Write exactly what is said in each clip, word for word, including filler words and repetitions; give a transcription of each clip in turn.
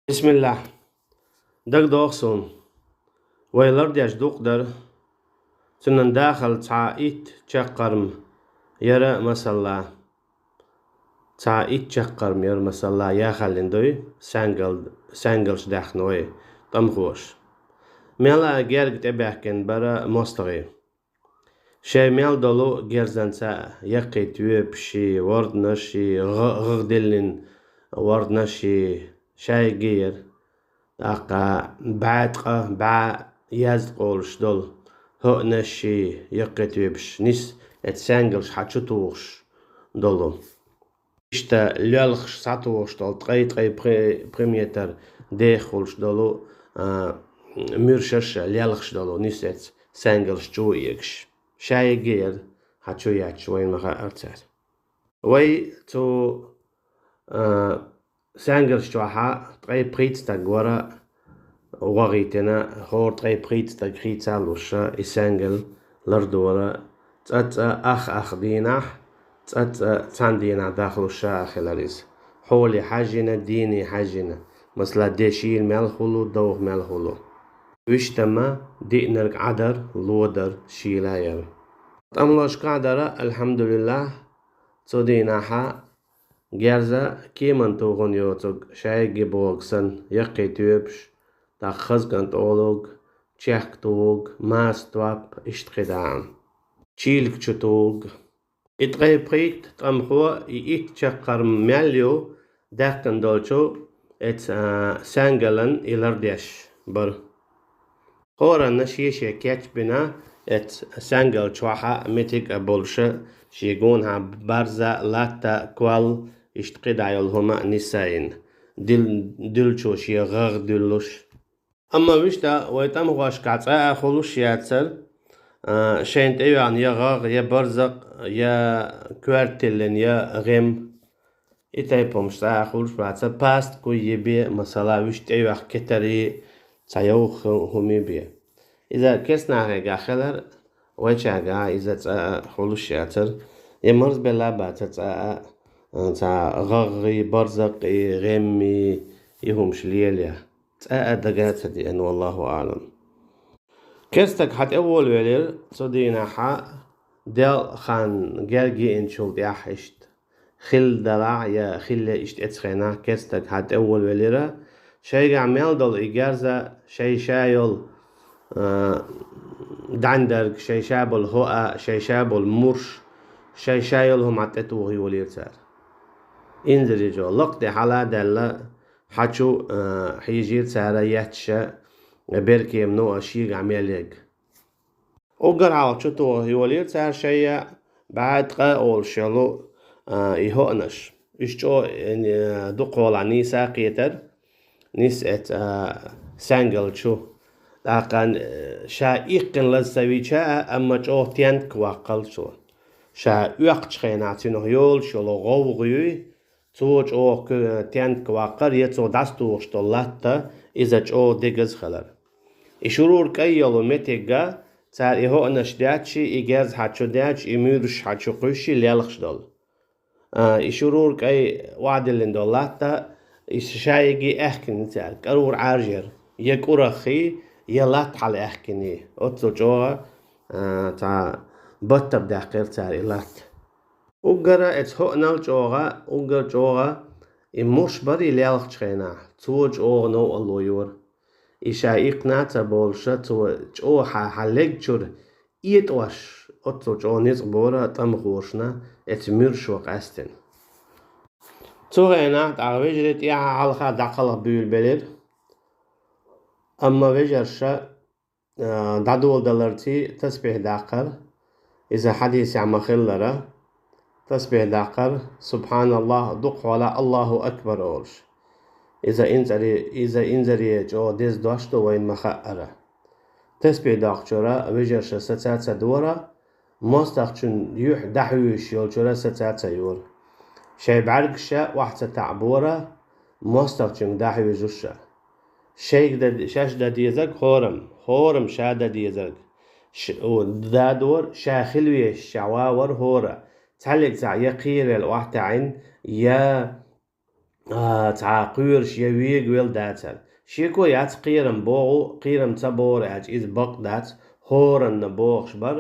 Бисмиллахь. Дагадоху суна. Вай лардеш дукха дара. Цуьнан дахар цхьа итт чаккхарма яра масалла. Цхьа итт чаккхарма яра масалла, яхаллин дуй, саьнгал-, саьнгалш даьхна вай, тӀамхоша. Мел а герга тӀебаьхкина бара мостагӀий. Шайн мел долу герзанца яккхий тоьпашший, ворданашший, гӀа-, гӀагӀ диллина ворданашший, шайггий яра. ТӀаккха бӀаьткъа, бӀаь язда къолуш долу хӀоънашший, яккхий тоьпаш нис эцу саьнгалш хьа чу тухуш долу. Иштта лелхаш схьатухуш долу, ткъе-ткъе пхи-, пхи метр дехахуьлуш долу, а, муьршаш лелхаш долу, нис эцу саьнгалш чу а эгаш. Шайггий яра хьа чу етташ, вайна ма хаьара цара. Вай цу, а, саьнгалш чохьа ткъе пхийтта стаг вара гӀо гӀийтина, хӀора ткъе пхийтта стаг хийца а луш, и саьнгал лардора, цкъа-цкъа ах-ах дийнахь, цкъа-цкъа цхьана дийнахь дахлуш а хилар иза. Хьоле хьаьжжина, дийне хьаьжжина, масала, де шийла мел хуьлу, довха мел хуьлу. Вуьшта ма диънарг Ӏадар, лодар, шийла яра. ТӀамлошкахь дара, алхьамдулиллахь, цу дийнахьа герза кеман тухун йоцург, шайггий богу санна, яккхий тоьпаш, тӀаккха хаза кӀантӀ олург, чехка тухург, маса топ, иштта кхидӀа а. Чийлиг чу тухург. И ткъе пхийтта тӀамхо, и итт чаккхарма мел ю, даьккхина долчу эцу, а, саьнгалан и лардеш бара. ХӀоранна шен-шен кечбина, эцу саьнгал чохьа меттиг а болуша, шен гонахьа барза, латта, кол, иштта кхидӀа йолу хӀума а нисса йина, дил-, дуьллучо шен гӀагӀ дуьллуш. Амма вуьшта вай тӀамхошкахь цкъа а хуьлуш яцара, а, шайна тӀейоьхна я гӀагӀ, я барзакъ, я коьрта тиллина, я гӀем. И тайпа хӀумаш цкъа а хуьлуш бацара, паста куй бен, масала, вуьшта тӀейоьхна кетарий, цхьа йовха хӀу-, хӀума бен. Иза керстанахегахь хилар, вайчагахь иза цкъа а хуьлуш яцара. Я марзбелла а бацара цкъа а, цхьа гӀагӀий, барзакъий, гӀеммий, и хӀумаш лелаян. ЦӀа а дага ца деана, валлаху аӀлам. Керстаг хьан тӀе волавелира, цу дийнахьа, делкъа хан герга йиъначул тӀаьхьа иштта. Хилла далахь я хилла иштта эцу хенахь керстаг хьан тӀе волавелира, шайгахь мел долу и герза, шай ша йолу, а, дӀандарг, шай ша болу хӀоа, шай ша болу мурш, шай ша йолу хӀума тӀе тухий волийра цара. Инзаре чӀогӀа лакха тӀе хьала а даьлла, хьан чу, а, хьийжийра цара етташ, беркемано а шегахь мел ерг. Уггар хьалха чу тухий волийра цара шайя, бӀаьткъа олуш йолу, а, и хӀоънаш. Уьш чӀогӀа, э, дукхахьолахь нийса а кхетара, нис эцу, а, саьнгал чу. ТӀаккха, э, ша иккхина лаза ца вийча а, амма чӀогӀа тенк ваккхал цо. Ша оьккхучу хенахь цуьнах йолуш йолу гӀовгӀа юй, цо чӀогӀа ку-, тенк ваккхар, я цо дӀасатухуш долу латта, иза чӀогӀа дегаза хилар. И шурура кӀай йолу меттигга цара и хӀоънаш детташ, и герз хьан чу детташ, и муьрш хьан чу кхуьссуш лелхаш долу. А, и шурура кӀай охьадиллина долу латта, и шайггий аьхкина цара, кӀарура Ӏаьржа яра, я кӀураххий, я латта хьала аьхкиний. Оццул чӀогӀа, а, цхьа баттар даьккхира цара и латта. Уггара эцу хӀоънал чӀогӀа, уггар чӀогӀа и мурш барий лелхачу хенахь, цо чӀогӀа новкъарло йора. И ша иккхина а ца болуша, цо чӀогӀа хьан, хьан легчуьра этӀош, оццул чӀогӀа ницкъ бора тӀамхошна эцу муьршо къаьстина. Цу хенахь тӀаккха вежарий тӀаьхьа хьалха дӀакхалха буьйлабелира. Амма вежарша а, дӀадоладаларций тасбихь даккхар, иза хьадисехь ма-хиллара, тасбихь даккхар, субхьаналлахӀ, дукхахьолахь Аллаху акбар олуш. Иза инзаре, иза инзаре чӀогӀа деза дош ду вайна ма-хаъара. Тасбихь доккхучуьра вежарша саца ца дора, мостагӀчун юьхь дӀахьуьйсуш йолчуьра саца ца йора. Шайн бӀаьргаш ша охьа ца таӀабора, мостагӀчуьнга дӀахьуьйсуш ша. Шайга дан, шаьш дан дезарг хӀорам, хӀорам ша дан дезарг. Ш-, у, дадор ша хила везаш ша вавар хӀора. Цхьаьллиг цхьаъ я кхеравелла охьатаьӀина, я а, цхьа кхоьруш я вегавелла дацар. Шеко яц кхерам богӀу, кхерам ца богӀур аьлча, иза бакъ дац, хӀоранна богӀуш бар,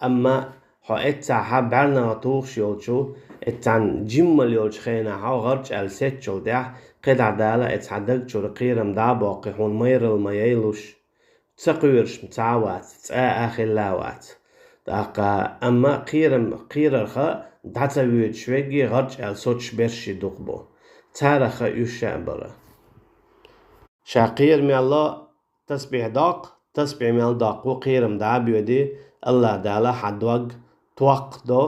амма хьо эццахьа бӀаьрнагӀа тухуш йолчу, эццахьа жиммал йолчу хенахь хьо гӀарчӀ аьлла сецчул тӀаьхьа, кхидӀа Дала эццахьа даг чуьра кхерам дӀа а боккхий, хьуна майралла ма яйлуш, ца кхоьруш ма ца вац, цкъа а хилла вац. ТӀаккха, амма кхерам, кхерарха дӀа ца воьдуш верг гӀарчӀ аьлла соцуш берш ши дукха бу. Царах а уьш ша а бара. Ша кхера мел ло, тасбихь доккху, тасбихь мел доккху, кхерам дӀа а боьдий, АллахӀ Дала хьан дог токкха до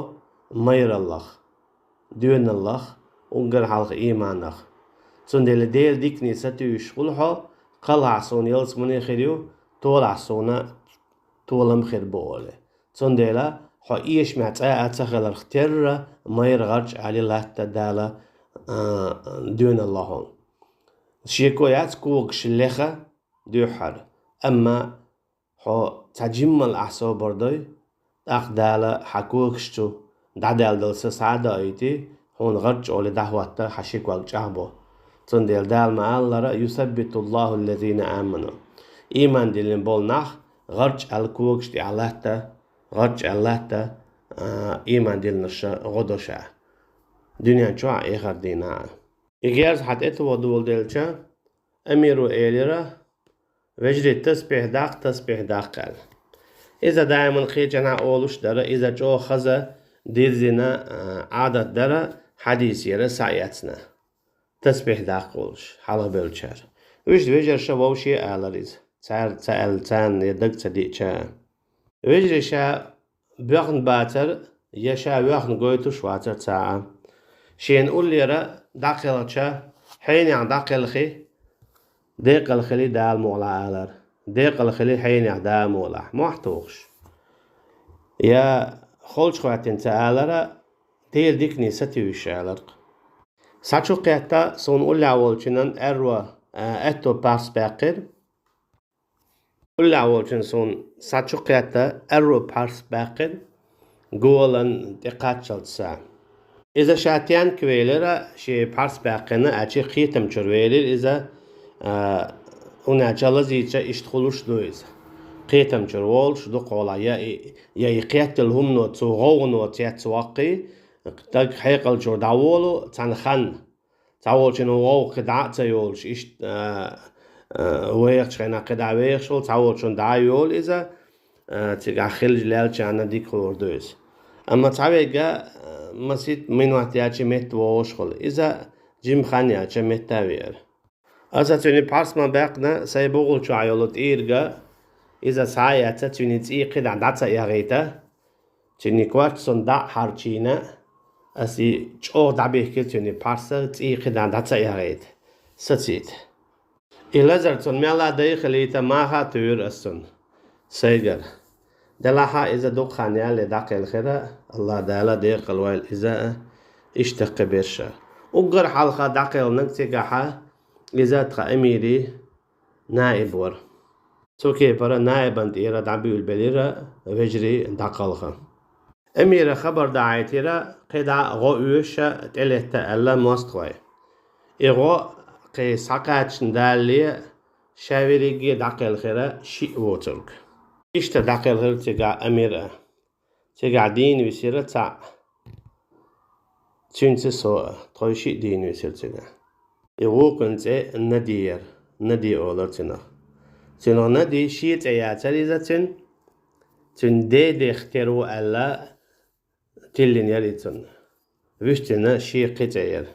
майраллах, доьналлах, уггар хьалха ийманах. Цундела Делан дикане сатуьйсуш хуьлу хьо, кхалхахь суна ялсамане хир ю, толахь суна толам хир бу олий. Цундела хьо эшамехь цкъа а ца хиларх терра, майра гӀарчӀ аьлла латта Дала, а, доьналла хьуна. Шеко яц когаш леха дуьххьара. Амма хьо цхьа жиммал ахь собар дой, тӀаккха Дала хьан когаш чу дӀадаьлла долу са схьа а даийтий, хьуна гӀарчӀ олий дӀахӀотта хьан ши ког чӀагӀбо. Цундела Дала ма-аллара: «Юсаббитуллаху ллазина аману». Ийман диллина болу нах гӀарчӀ аьлла когаш тӀехь латта, гӀарчӀ аьлла латта, а, ийман диллинарш гӀо до ша. Дуьнен чохь а, эхар дийнахь а. И герз хьан тӀе тоха доладелча, Амиро элира: «Вежарий, тасбихь даккха, тасбихь даккха», – аьлла. Иза даиман кхечанхьа олуш дара, иза чӀогӀа хаза дирзина, а, Ӏадат дара, хьадисера схьаэцна. Тасбихь даккха олуш, хьалхабевллачара. Уьш вежарша вовше а алара иза. Цара ца аьлла, царна я даг ца диъча а. Вежарий ша боьхна бацара, я ша воьхна гойтуш вацара цхьа а. Шена уллера дӀакхелхича, хьенех дӀакхелхи, декъала хили Дала мукъалахь алара. Декъала хили хьенех Дала мукъалахь. Мохь тухуш. Я холчу хӀоьттина ца алара, Делан дикане сатуьйсуш аларх. Схьа чу кхетта, суна уллехь волчунан аьрро, а, аьтто парс баьккхира. Уллехь волчун суна схьа чу кхетта, аьрру парс баьккхина, голан тӀе кхаччалц са. Иза ша тенка велира, шен парс баьккхина, аьлча кхетам чуьра велира иза, а, хӀунда аьлча лазийча иштта хуьлуш ду иза. Кхетам чуьра волуш ду кхолахь, я и, я и кхетталла хӀумано цо гӀовгӀано цецваккхий, даг хьекъал чуьра дӀаволу, цхьана ханна. Цхьаволчун вовха кхидӀа а ца йолуш, иштта, а, а, вехачу хенахь кхидӀа вехаш волу, цхьаволчун дӀа а йолу иза, а, цигахь хилча лелчарна дика хуур ду иза. Амма цхьаверг а, а, масийтта минот яьлча метта вогӀуш хуьлу. Иза жима хан яьлча метта а веара. Аса цуьнан парс ма баьккхина, сайн бугӀал чохь йолу тӀийрга, иза схьа а эцна, цуьнан цӀий кхидӀа дӀа ца эгӀийта. Цуьнан корта суна дӀа а хьарчийна, аса и чӀогӀа дӀабихкира цуьнан парса, цӀий кхидӀа дӀа ца эгӀийта, сацийта. И лазар цунна мелла а дай хилийта, маха а туьйра аса цунна сайгара. Делахь а иза дукха хан ялале дӀакхелхира, АллахӀ Дала декъала войла иза а, иштта кхин берш а. Уггар хьалха дӀакхелхинарг цигахьа иза тхан амиран наиб вара. Цу кепара наибан тӀера дӀабуьйлабелира вежарий дӀакхалха. Амира хабар дахьийтира, кхидӀа гӀо оьшу, тӀелетта аьлла мостагӀой. И гӀо кхин схьакхаччалц далале, ша верриге дӀакхелхира шиъ воцург. Иштта дӀакхелхира цигахь амир а. Цигахь дийна висира цхьаъ. Цуьнца со а, тхойшиъ дийна висира цигахь. И вукхун цӀе Нади яра, Нади олура цунах. Цунах Нади шен цӀе яцара иза цуьнан, цуьнан ден дех тера ву аьлла, тиллина яра и цунна. Вуьстина шен кхин цӀе яра.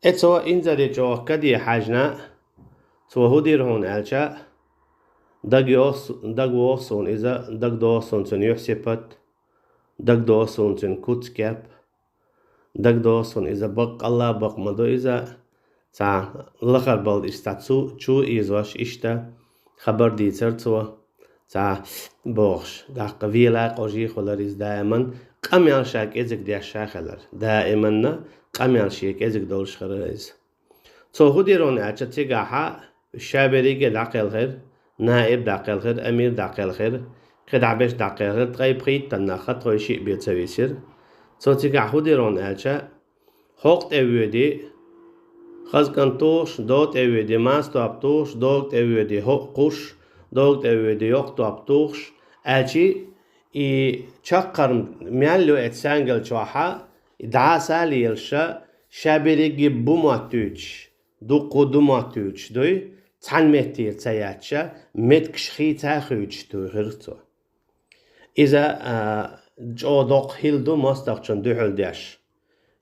Э, цо инзаре чӀогӀа каде хьаьжна, цо хӀун дира хьуна аьлча, дагайогӀу с-, дагавогӀу суна иза, дагадогӀу суна цуьнан юьхь-сипат, дагадогӀу суна цуьнан куц-кеп, дагадогӀу суна иза баккъалла а бакъ ма ду иза, цхьа лахара балда иштта цхьа цу, чу ийзош иштта хабар дийцара цо, цхьа бохуш, даккха вела а къожий хуьлура иза даиман, къамел ша кӀезиг деш ша хилар, даиманна къамел шен кӀезиг долуш хилар иза. Цо хӀун дира хьуна аьлча, цигахьа ша берриге дӀакхелхира, наиб дӀакхелхира, амир дӀакхелхира, кхидӀа берш дӀакхелхира, ткъе пхийттаннах тхойшиъ бен ца висира. Цо цигахь хӀун дира хьуна аьлча, хӀокху тӀе воьдий, Хаза кӀант тухуш, дов тӀе воьдий, мас топ тухуш, дов тӀе воьдий, хӀоъ кхуш, дов тӀе воьдий, йоккха топ тухуш, аьлчи, и чаккхар мел ю эцу саьнгал чохьа, и дӀаса а лелаша, ша берриге бу моттуьйтуш, дуккха ду моттуьйтуш дуй, цхьана меттера ца яьча, меттигаш хийца а хуьйцуш дуй хир цо. Иза, а, чӀогӀа доккха хӀилла ду мостагӀчун дуьхьал деш.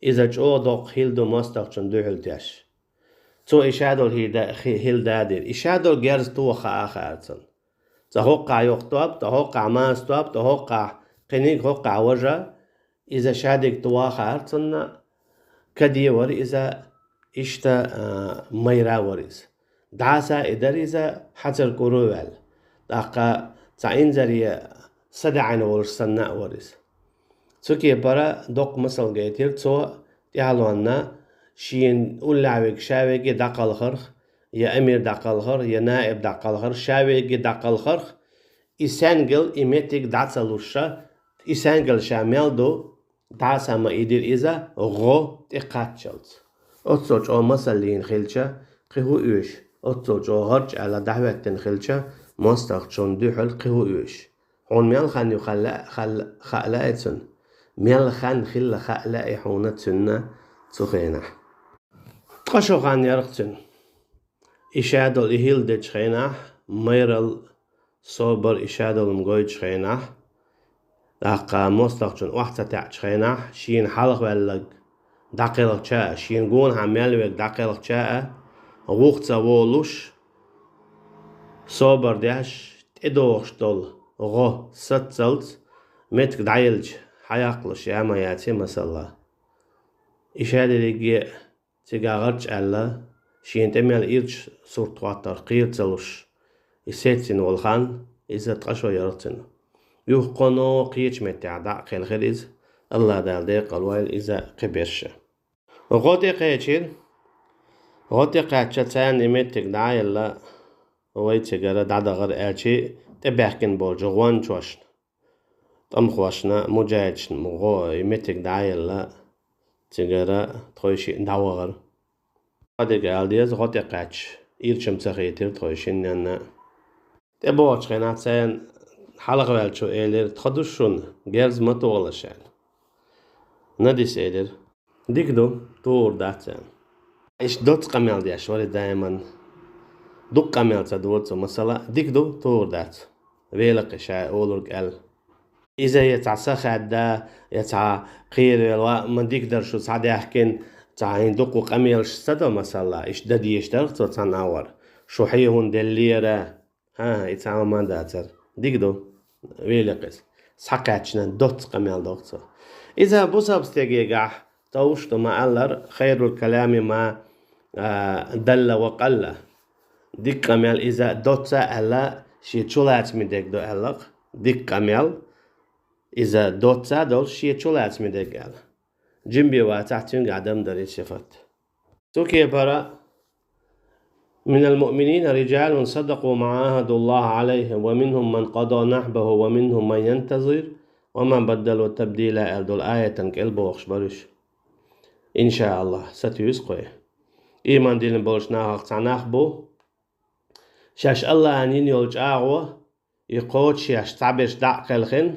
Иза чӀогӀа доккха хӀилла ду мостагӀчун дуьхьал деш. Цо и шадолу хӀилла да-, хи-, хӀилла дадийра. И шадолу герз тоха хаа хаьара цунна. Цкъа хӀоккхахь йоккха топ, ткъа хӀоккхахь маса топ, ткъа хӀоккхахь кхиниг, хӀоккхахь важа. Иза шадерг тоха хаар цунна, каде вара иза, иштта, а, майра вара иза. ДӀаса а и дара иза, хьацар кӀур а ваьлла. ТӀаккха цхьа инзаре садаӀийна волуш санна а вара иза. Цу кепара доккха масал гайтира цо, тӀаьхьалонна шена уллехь верг ша верриге дӀакхалхарх, я амир дӀакхалхарх, я наиб дӀакхалхарх, ша верриге дӀакхалхарх, и саьнгал, и меттиг дӀа ца луша, и саьнгал ша мел ду, дӀаса ма ийдира иза, гӀо тӀекхаччалц. Оццул чӀогӀа масал лийна хилча, кхин хӀун оьшу? Оццул чӀогӀа гӀарчӀ аьлла дӀахӀоьттина хилча, мостагӀчунна дуьхьал кхин хӀун оьшу? Хьуна мел хан ю хаа лаьа, хаа лаьа, хаа лаьа цунна? Мел хан хилла хаа лаьа хьуна цуьнан цу хенахь? Ткъа шо хан яра-кх цуьнан. И шадолу и хӀилла дечу хенахь, майралла, собар, и шадолу-м гойтучу хенахь, тӀаккха мостагӀчун охьа ца таьӀчу хенахь, шена хьалхаваьлларг дӀакхелхича а, шена гонахьа мел верг дӀакхелхича а, гӀух ца волуш, собар деш, тӀедогӀуш долу гӀо саццалц, меттиг дӀаелча, хьаяккхалуш я ма яций, масала. И ша дерриге а цигахь гӀарчӀ аьлла, шена тӀе мел ирча сурт хӀоттарх кхера ца луш, и сеццина волу хан, иза ткъа шо яра-кх цуьнан. Юха кхано кхечу меттехь дӀа а кхелхира иза, АллахӀ Дала декъалвойла иза кхиберш. ГӀо тӀекхечира. ГӀо тӀекхаьчча, царна и меттиг дӀа а елла, вай цигара дӀадахара, аьлчи, тӀебаьхкина болчу гӀончошна, тӀамхошна, муджахӀидашна гӀо и меттиг дӀа а елла, цигара тхойшиъ дӀавахара. Ткъа дика ала деза, гӀо тӀекхаьчча, ирча-м ца хийтира тхойшинненна. ТӀебогӀучу хенахь царна хьалхаваьллачо элира: «Тхо ду шуна, герз ма тохалаш», — аьлла. Надис элира: «Дика ду, тухур дац», — аьлла. Иштта доцца къамел деш вара даиман. Дукха къамел ца дора цо, масала, «Дика ду, тухур дац», велакхи ша олург аьлла. Иза я цхьа са хаьдда, я цхьа кхеравелла, ма дика дара шу схьадаьхкина, цхьа хӀин дукха къамелаш ца до, масала, иштта дан дезаш дара цо цхьана агӀор. Шу хьехам деллера, хӀан-хӀа, и цхьа хӀума а дацара. Дика ду, велакхи иза. Схьакхаьчна доцца къамел доху цо. Иза бусалба стегегахь товш ду ма-аллара, хайрул калами ма, а, далла ва къалла. Дика къамел иза доцца аьлла, шен чулацаме дерг ду аьлла-кх. Дика къамел иза доцца а долуш, шен чулацаме дерг аьлла. Жимбе вацахь, цуьнгахь дам дара иза сифат. Цу кепара: «Минал муъминина риджалун садакъу ма Ӏахадуллаха Ӏалайхи, ва минхум ман къада нахьбаху, ва минхум ман янтазир, ва ма баддалу табдила», — аьлла долу аятан кӀел бохуш бара уьш. Иншааллахь, сатуьйсу кхо. Ийман диллина болчу нахах цхьа нах бу, шаьш АллахӀана йина йолу чӀагӀо, и кхочушъеш цхьаберш дӀа а кхелхина,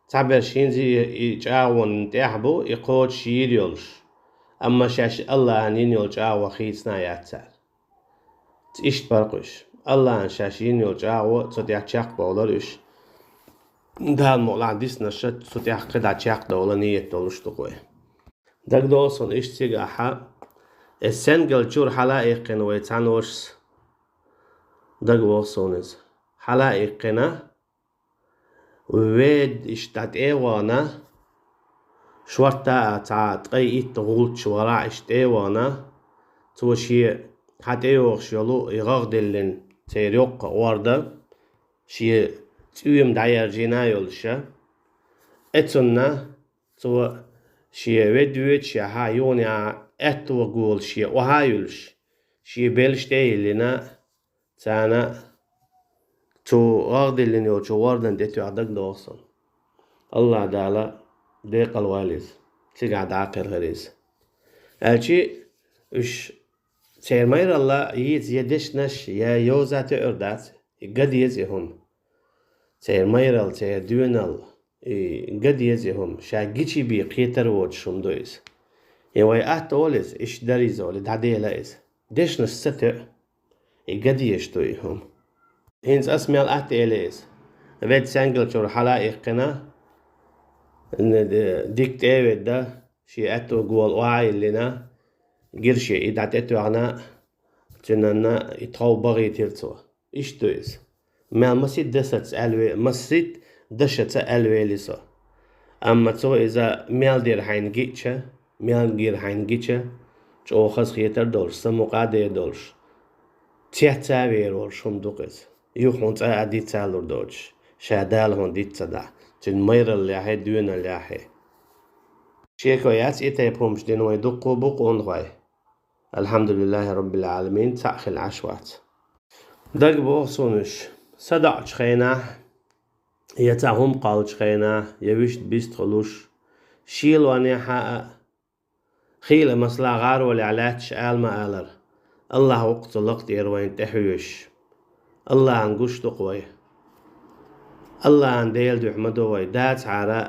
цхьаберш хӀинца и, и чӀагӀонан тӀехь бу, и кхочуш йийр йолуш. Амма шаьш АллахӀана йина йолу чӀагӀо хийцина а яц цара. Иштта бара-кх уьш. АллахӀана шаьш йина йолу чӀагӀо, цу тӀехь чекхбовлар уьш. Дала мукъалахь диснарш цу тӀехь кхидӀа чекхдовла ниет долуш ду-кх вай. ДагадогӀу суна иштта цигахьа, эс сенгал чуьра хьала а иккхина вай цхьаношас. ДагавогӀу суна иза. Хьала а иккхина, ведда иштта тӀе а вахана, шортта а цхьа ткъе итт гӀулч вара иштта тӀе а вахана, цо шен хьан тӀейогӀуш йолу и гӀагӀ диллина церан йоккха гӀорда, шен цӀоьма дӀаяржийна а йолуша, эцунна цо шен ведда воьдуш яхьа юханехьа аьтту ваголуш шен охьа а юьлуш, шен белш тӀе а йиллина, царна цу гӀагӀ диллина йолчу гӀордан тӀе тоьхна дагадогӀу суна. АллахӀ Дала декъалвойла иза, цигахь дӀа а кхелхира иза. Аьлчи уьш Церан майралла йийца я дешнаш, я йоза тоьар дац, и ган деза и хӀума. Церан майралла, церан доьналла, и ган деза и хӀума. Ша гичи бе кхетар воцуш хӀума ду иза. И вай атта олу иза, иштта дара иза олий, дӀадела иза. Дешнаш ца тоьа, и ган дезаш ду и хӀума. ХӀинца ас мел атта элира иза. Ведда саьнгалчуьра хьала а иккхина, н-, д-, дика тӀе а ведда, шен аьтту гола охьа а йиллина, гира шен и дӀа тӀетоьхна, цуьнанна и тхов бахийтира цо. Иштта ду иза. Мел масийтта дашаца аьлла ве-, масийтта дашаца аьлла вели со. Амма цо иза мел дира хьайна гича, мел гира хьайна гича, чӀогӀа хазахетар долуш, самукъа а дер долуш, цец а вер волуш хӀума ду-кх иза. Юха хьуна цкъа а диц ца лур доцуш, ша Дала хьуна диц ца дахь, цуьнан майраллехь а, доьналлехь а. Шеко яц и тайпа хӀумаш дина вайн дуккха а бу къонахой. Алхьамдулиллахи Роббил Ӏаламин, цхьаъ хилла Ӏаш вац. Дага боху суна уьш, садаӀачу хенахь, я цхьа хӀума кхоллучу хенахь, я вуьшта бист хуьлуш, шелонехь а, хийла масала гӀаролехь лаьтташ ала ма алара, АллахӀ ву-кх цу лакха тӀера вайна тӀехьоьжуш. АллахӀана гуш ду-кх вай. АллахӀан Делан дуьхьа ма ду вай, дацахьара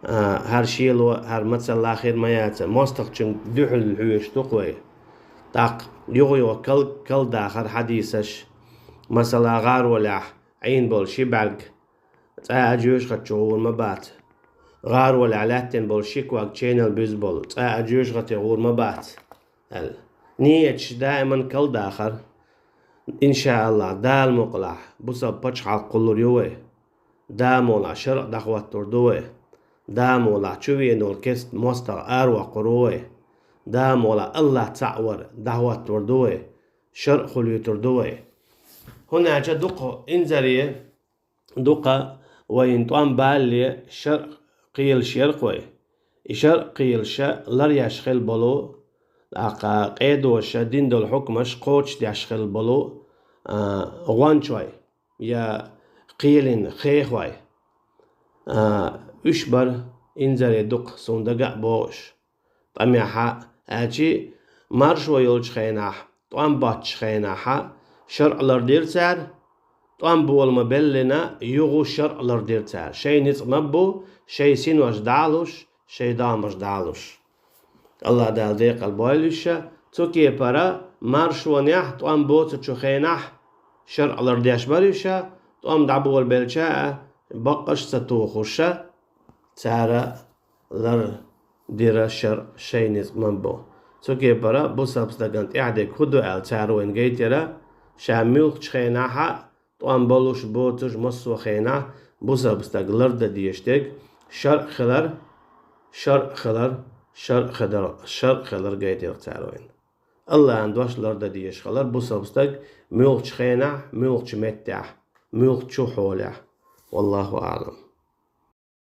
а, хӀара шело, хӀара мацалла хир ма яца, мостагӀчуьнга дуьхьал хьоьжуш ду-кх вай. ТӀаккха юха-юха кал-, калдахар хьадисаш, масала гӀаролехь Ӏийна болу ши бӀаьрг цкъа а жоьжахати чу гӀур ма бац. ГӀаролехь лаьттина болу ши ког ченал буьзна болу цкъа а жоьжахати гӀур ма бац, аьлла. Нийяташ даиман калдахар, иншааллахӀ, Дала мукъалахь, бусалба пачхьалкх кхуллур ю вай. Дала мукъалахь, шарӀ дӀахӀоттур ду вай. Дала мукъалахь, чу веана волу керста мостагӀа аравоккхур ву вай. Дала мукъалахь, АллахӀ цхьаъ вар дӀахӀоттур ду вай. ШарӀ хуьлуьйтур ду вай. ХӀунда аьлча дукха инзаре, дукха вайна тӀом балале шарӀ кхелаш яра-кх вай. И шарӀ кхелаш ларъеш хилла болу, тӀаккха къедоша дина долу хьукмаш кхочушдеш хилла болу, а, гӀончой я кхелина хехой. А, уьш бара инзаре дукха суна дага а бохуш. ТӀамехь а, аьлчи, маршо йолчу хенахь, тӀом боцчу хенахь а шарӀ лардира цара, тӀом бола ма беллина, юха шарӀ лардира цара. Шайн ницкъ ма бу, шайн синош дӀа а луш, шайн догӀмаш дӀа а луш. АллахӀ Дала декъал бойла уьш, цу кепара маршонехь, тӀом боцучу хенахь шарӀ лардеш бара уьш, тӀом дӀаболабелча а, баккъаш а ца тухуш, цара лардира шарӀ, шайн ницкъ ма бу. Цу кепара бусалба стагана тӀаьхьа дерг хӀун ду аьлла цара вайна гайтира, ша муьлххачу хенахь а тӀом болуш, боцуш, массо а хенахь бусалба стаг лардан дезаш дерг шарӀ хилар, шарӀ хилар, шарӀ хилар, шарӀ хилар гайтира цара вайна. АллахӀан дош лардан дезаш хилар бусалба стаг муьлххачу хенахь, муьлххачу меттехь, муьлххачу хьолехь. Валлаху аӀлам.